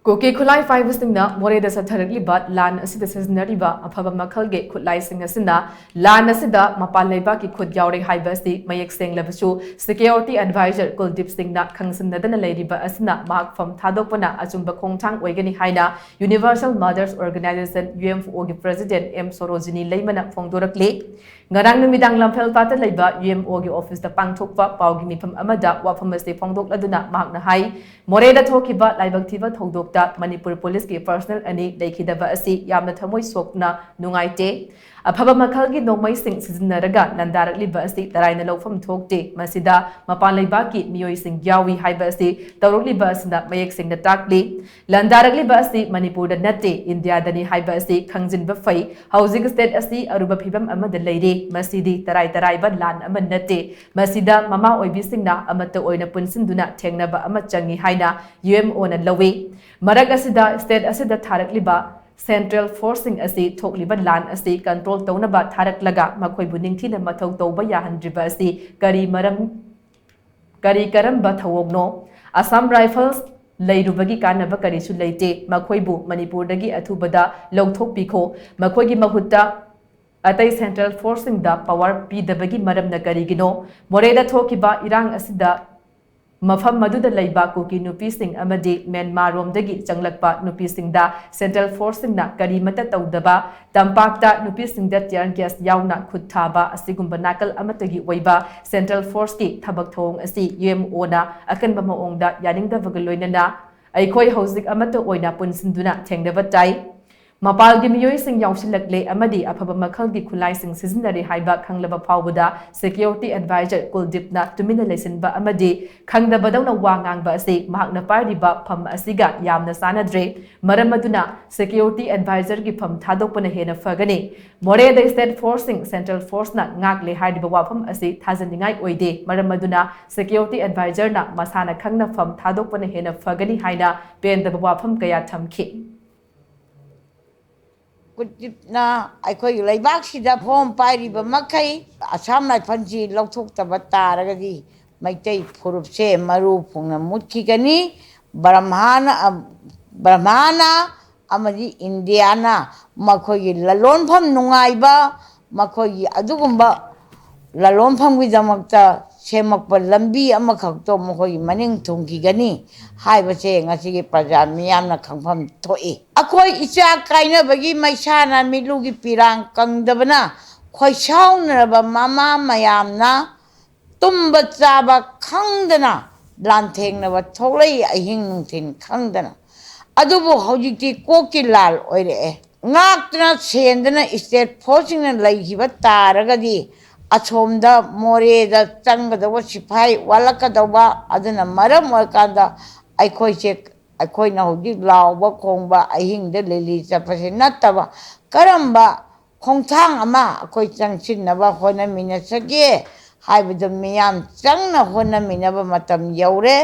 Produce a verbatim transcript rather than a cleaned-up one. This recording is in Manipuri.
ꯀꯨꯀꯤ ꯈꯨꯠꯂꯥꯏ ꯄꯥꯏꯕꯁꯤꯡꯅ ꯃꯣꯔꯦꯗ ꯆꯠꯊꯔꯛꯂꯤꯕ ꯂꯥꯟ ꯑꯁꯤꯗ ꯁꯤꯖꯤꯟꯅꯔꯤꯕ ꯑꯐꯕ ꯃꯈꯜꯒꯤ ꯈꯨꯠꯂꯥꯏꯁꯤꯡ ꯑꯁꯤꯅ ꯂꯥꯟ ꯑꯁꯤꯗ ꯃꯄꯥꯟ ꯂꯩꯕꯥꯛꯀꯤ ꯈꯨꯠ ꯌꯥꯎꯔꯦ ꯍꯥꯏꯕ ꯑꯁꯤ ꯃꯌꯦꯛ ꯁꯦꯡꯂꯕꯁꯨ, security advisor ꯀꯨꯜꯗꯤꯞ ꯁꯤꯡꯅ ꯈꯪꯖꯤꯟꯅꯗꯅ ꯂꯩꯔꯤꯕ ꯑꯁꯤꯅ ꯃꯍꯥꯛ ꯐꯝ ꯊꯥꯗꯣꯛꯄꯅ ꯑꯆꯨꯝꯕ ꯈꯣꯡꯊꯥꯡ ꯑꯣꯏꯒꯅꯤ ꯍꯥꯏꯅ Universal Mothers Organization, UMO ꯒꯤ president ꯑꯦꯝ ꯁꯣꯔꯣꯖꯤꯅꯤ ꯂꯩꯃꯅ ꯐꯣꯡꯗꯣꯔꯛꯂꯤ꯫ ꯉꯔꯥꯡ ꯅꯨꯃꯤꯗꯥꯡ ꯂꯝꯐꯦꯜꯄꯥꯠꯇ ꯂꯩꯕ UMO ꯒꯤ office ꯇ ꯄꯥꯡꯊꯣꯛꯄ ꯄꯥꯎꯒꯤ ꯃꯤꯐꯝ ꯑꯃꯗ ꯋꯥꯐꯝ ꯑꯁꯤ ꯐꯣꯡꯗꯣꯛꯂꯗꯨꯅ ꯃꯍꯥꯛꯅ ꯍꯥꯏ, ꯃꯣꯔꯦꯗ ꯊꯣꯛꯈꯤꯕ ꯂꯥꯏꯕꯛ ꯊꯤꯕ ꯊꯧꯗꯣꯛꯇ ꯃꯅꯤꯄꯨꯔ police ꯀꯤ personnel ꯑꯅꯤ ꯂꯩꯈꯤꯗꯕ ꯑꯁꯤ ꯌꯥꯝꯅ ꯊꯃꯣꯏ ꯁꯣꯛꯅ ꯅꯨꯡꯉꯥꯏꯇꯦ꯫ ꯑꯐꯕ ꯃꯈꯜꯒꯤ ꯅꯣꯡꯃꯩꯁꯤꯡ ꯁꯤꯖꯤꯟꯅꯔꯒ ꯂꯥꯟꯗꯥꯔꯛꯂꯤꯕ ꯑꯁꯤ ꯇꯔꯥꯏꯅ ꯂꯧꯐꯝ ꯊꯣꯛꯇꯦ꯫ ꯃꯁꯤꯗ ꯃꯄꯥꯟ ꯂꯩꯕꯥꯛꯀꯤ ꯃꯤꯑꯣꯏꯁꯤꯡ ꯌꯥꯎꯏ ꯍꯥꯏꯕ ꯑꯁꯤ ꯇꯧꯔꯛꯂꯤꯕ ꯑꯁꯤꯅ ꯃꯌꯦꯛ ꯁꯦꯡꯅ ꯇꯥꯛꯂꯤ꯫ ꯂꯥꯟꯗꯥꯔꯛꯂꯤꯕ ꯑꯁꯤ ꯃꯅꯤꯄꯨꯔꯗ ꯅꯠꯇꯦ, ꯏꯟꯗꯤꯌꯥꯗꯅꯤ ꯍꯥꯏꯕ ꯑꯁꯤ ꯈꯪꯖꯤꯟꯕ ꯐꯩ꯫ ꯍꯧꯖꯤꯛ state ꯑꯁꯤ ꯑꯔꯨꯕ ꯐꯤꯕꯝ ꯑꯃꯗ ꯂꯩꯔꯦ꯫ ꯃꯁꯤꯗꯤ ꯇꯔꯥꯏ ꯇꯔꯥꯏꯕ ꯂꯥꯟ ꯑꯃ ꯅꯠꯇꯦ꯫ ꯃꯁꯤꯗ ꯃꯃꯥ ꯑꯣꯏꯕꯤꯁꯤꯡꯅ ꯑꯃꯠꯇ ꯑꯣꯏꯅ ꯄꯨꯟꯁꯤꯟꯗꯨꯅ ꯊꯦꯡꯅꯕ ꯑꯃ ꯆꯪꯏ ꯍꯥꯏꯅ UMO ꯅ ꯂꯧꯏ꯫ ꯃꯔꯛ ꯑꯁꯤꯗ state ꯑꯁꯤꯗ ꯊꯥꯔꯛꯂꯤꯕ central force ꯁꯤꯡ ꯑꯁꯤ ꯊꯣꯛꯂꯤꯕ ꯂꯥꯟ ꯑꯁꯤ control ꯇꯧꯅꯕ ꯊꯥꯔꯛꯂꯒ ꯃꯈꯣꯏꯕꯨ ꯅꯤꯡꯊꯤꯅ ꯃꯊꯧ ꯇꯧꯕ ꯌꯥꯍꯟꯗ꯭ꯔꯤꯕ ꯑꯁꯤ ꯀꯔꯤ ꯃꯔꯝ, ꯀꯔꯤ ꯀꯔꯝꯕ ꯊꯧꯑꯣꯡꯅꯣ? Assam Rifles ꯂꯩꯔꯨꯕꯒꯤ ꯀꯥꯟꯅꯕ ꯀꯔꯤꯁꯨ ꯂꯩꯇꯦ꯫ ꯃꯈꯣꯏꯕꯨ ꯃꯅꯤꯄꯨꯔꯗꯒꯤ ꯑꯊꯨꯕꯗ ꯂꯧꯊꯣꯛꯄꯤꯈꯣ꯫ ꯃꯈꯣꯏꯒꯤ ꯃꯍꯨꯠꯇ ꯑꯇꯩ central force ꯁꯤꯡꯗ power ꯄꯤꯗꯕꯒꯤ ꯃꯔꯝꯅ ꯀꯔꯤꯒꯤꯅꯣ? ꯃꯣꯔꯦꯗ ꯊꯣꯛꯈꯤꯕ ꯏꯔꯥꯡ ꯑꯁꯤꯗ ꯃꯐꯝ ꯑꯗꯨꯗ ꯂꯩꯕ ꯀꯨꯀꯤ ꯅꯨꯄꯤꯁꯤꯡ ꯑꯃꯗꯤ ꯃ꯭ꯌꯥꯟꯃꯥꯔ ꯔꯣꯝꯗꯒꯤ ꯆꯪꯂꯛꯄ ꯅꯨꯄꯤꯁꯤꯡꯗ central force ꯁꯤꯡꯅ ꯀꯔꯤꯃꯠꯇ ꯇꯧꯗꯕ, ꯇꯝꯄꯥꯛꯇ ꯅꯨꯄꯤꯁꯤꯡꯗ tear gas ꯌꯥꯎꯅ ꯈꯨꯠ ꯊꯥꯕ ꯑꯁꯤꯒꯨꯝꯕ ꯅꯥꯀꯜ ꯑꯃꯠꯇꯒꯤ ꯑꯣꯏꯕ central force ꯀꯤ ꯊꯕꯛ ꯊꯧꯑꯣꯡ ꯑꯁꯤ UMO ꯅ ꯑꯀꯟꯕ ꯃꯑꯣꯡꯗ ꯌꯥꯅꯤꯡꯗꯕꯒ ꯂꯣꯏꯅꯅ ꯑꯩꯈꯣꯏ ꯍꯧꯖꯤꯛ ꯑꯃꯠꯇ ꯑꯣꯏꯅ ꯄꯨꯟꯁꯤꯟꯗꯨꯅ ꯊꯦꯡꯅꯕ ꯇꯥꯏ꯫ ꯃꯄꯥꯜꯒꯤ ꯃꯤꯑꯣꯏꯁꯤꯡ ꯌꯥꯎꯁꯤꯜꯂꯛꯂꯦ ꯑꯃꯗꯤ ꯑꯐꯕ ꯃꯈꯜꯒꯤ ꯈꯨꯠꯂꯥꯏꯁꯤꯡ ꯁꯤꯖꯤꯟꯅꯔꯦ ꯍꯥꯏꯕ ꯈꯪꯂꯕ ꯐꯥꯎꯕꯗ security advisor ꯀꯨꯜꯗꯤꯞꯅ ꯇꯨꯃꯤꯟꯅ ꯂꯩꯁꯤꯟꯕ ꯑꯃꯗꯤ ꯈꯪꯗꯕꯗꯧꯅ ꯋꯥ ꯉꯥꯡꯕ ꯑꯁꯤ ꯃꯍꯥꯛꯅ ꯄꯥꯏꯔꯤꯕ ꯐꯝ ꯑꯁꯤꯒ ꯌꯥꯝꯅ ꯆꯥꯟꯅꯗ꯭ꯔꯦ꯫ ꯃꯔꯝ ꯑꯗꯨꯅ security advisor ꯒꯤ ꯐꯝ ꯊꯥꯗꯣꯛꯄꯅ ꯍꯦꯟꯅ ꯐꯒꯅꯤ꯫ ꯃꯣꯔꯦꯗ state force ꯁꯤꯡ central force ꯅ ꯉꯥꯛꯂꯦ ꯍꯥꯏꯔꯤꯕ ꯋꯥꯐꯝ ꯑꯁꯤ ꯊꯥꯖꯅꯤꯡꯉꯥꯏ ꯑꯣꯏꯗꯦ꯫ ꯃꯔꯝ ꯑꯗꯨꯅ security advisor ꯅ ꯃꯁꯥꯅ ꯈꯪꯅ ꯐꯝ ꯊꯥꯗꯣꯛꯄꯅ ꯍꯦꯟꯅ ꯐꯒꯅꯤ ꯍꯥꯏꯅ ꯄꯦꯟꯗꯕ ꯋꯥꯐꯝ ꯀꯌꯥ ꯊꯝꯈꯤ꯫ ꯀꯨꯜꯗꯤꯞꯅ ꯑꯩꯈꯣꯏꯒꯤ ꯂꯩꯕꯥꯛꯁꯤꯗ ꯐꯣꯝ ꯄꯥꯏꯔꯤꯕ ꯃꯈꯩ ꯑꯁꯥꯝ ꯔꯥꯏꯐꯜꯁꯤ ꯂꯧꯊꯣꯛꯇꯕ ꯇꯥꯔꯒꯗꯤ ꯃꯩꯇꯩ ꯐꯨꯔꯨꯞꯁꯦ ꯃꯔꯨ ꯐꯨꯡꯅ ꯃꯨꯠꯈꯤꯒꯅꯤ꯫ ꯕ꯭ꯔꯝꯍꯥꯅ, ꯑ, ꯕ꯭ꯔꯍꯃꯥꯅ ꯑꯃꯗꯤ ꯏꯟꯗꯤꯌꯥꯅ ꯃꯈꯣꯏꯒꯤ ꯂꯂꯣꯟꯐꯝ ꯅꯨꯡꯉꯥꯏꯕ, ꯃꯈꯣꯏꯒꯤ ꯑꯗꯨꯒꯨꯝꯕ ꯂꯂꯣꯟꯐꯝꯒꯤꯗꯃꯛꯇ ꯁꯦꯝꯃꯛꯄ ꯂꯝꯕꯤ ꯑꯃꯈꯛꯇꯣ ꯃꯈꯣꯏꯒꯤ ꯃꯅꯤꯡ ꯊꯨꯡꯈꯤꯒꯅꯤ ꯍꯥꯏꯕꯁꯦ ꯉꯁꯤꯒꯤ ꯄ꯭ꯔꯖꯥ ꯃꯤꯌꯥꯝꯅ ꯈꯪꯐꯝ ꯊꯣꯛꯏ꯫ ꯑꯩꯈꯣꯏ ꯏꯆꯥ ꯀꯥꯏꯅꯕꯒꯤ ꯃꯩꯁꯥꯅ ꯃꯤꯠꯂꯨꯒꯤ ꯄꯤꯔꯥꯡ ꯀꯪꯗꯕꯅ ꯈꯣꯏꯁꯥꯎꯅꯔꯕ ꯃꯃꯥ ꯃꯌꯥꯝꯅ ꯇꯨꯝꯕ ꯆꯥꯕ ꯈꯪꯗꯅ ꯂꯥꯟꯊꯦꯡꯅꯕ ꯊꯣꯛꯂꯛꯏ, ꯑꯍꯤꯡ ꯅꯨꯡꯊꯤꯜ ꯈꯪꯗꯅ꯫ ꯑꯗꯨꯕꯨ ꯍꯧꯖꯤꯛꯇꯤ ꯀꯣꯛꯀꯤ ꯂꯥꯜ ꯑꯣꯏꯔꯛꯑꯦ꯫ ꯉꯥꯛꯇꯅ ꯁꯦꯟꯗꯅ ꯏꯁꯇꯦꯠ ꯐꯣꯔꯁꯁꯤꯡꯅ ꯂꯩꯈꯤꯕ ꯇꯥꯔꯒꯗꯤ ꯑꯁꯣꯝꯗ ꯃꯣꯔꯦꯗ ꯆꯪꯒꯗꯧꯕ ꯁꯤꯐꯥꯏ ꯋꯥꯠꯂꯛꯀꯗꯧꯕ꯫ ꯑꯗꯨꯅ ꯃꯔꯝ ꯑꯣꯏꯔꯀꯥꯟꯗ ꯑꯩꯈꯣꯏꯁꯦ, ꯑꯩꯈꯣꯏꯅ ꯍꯧꯖꯤꯛ ꯂꯥꯎꯕ ꯈꯣꯡꯕ, ꯑꯍꯤꯡꯗ ꯂꯤꯂꯤ ꯆꯠꯄꯁꯦ ꯅꯠꯇꯕ ꯀꯔꯝꯕ ꯈꯣꯡꯊꯥꯡ ꯑꯃ ꯑꯩꯈꯣꯏ ꯆꯪꯁꯤꯟꯅꯕ ꯍꯣꯠꯅꯃꯤꯟꯅꯁꯒꯦ ꯍꯥꯏꯕꯗꯨ ꯃꯤꯌꯥꯝ ꯆꯪꯅ ꯍꯣꯠꯅꯃꯤꯟꯅꯕ ꯃꯇꯝ ꯌꯧꯔꯦ꯫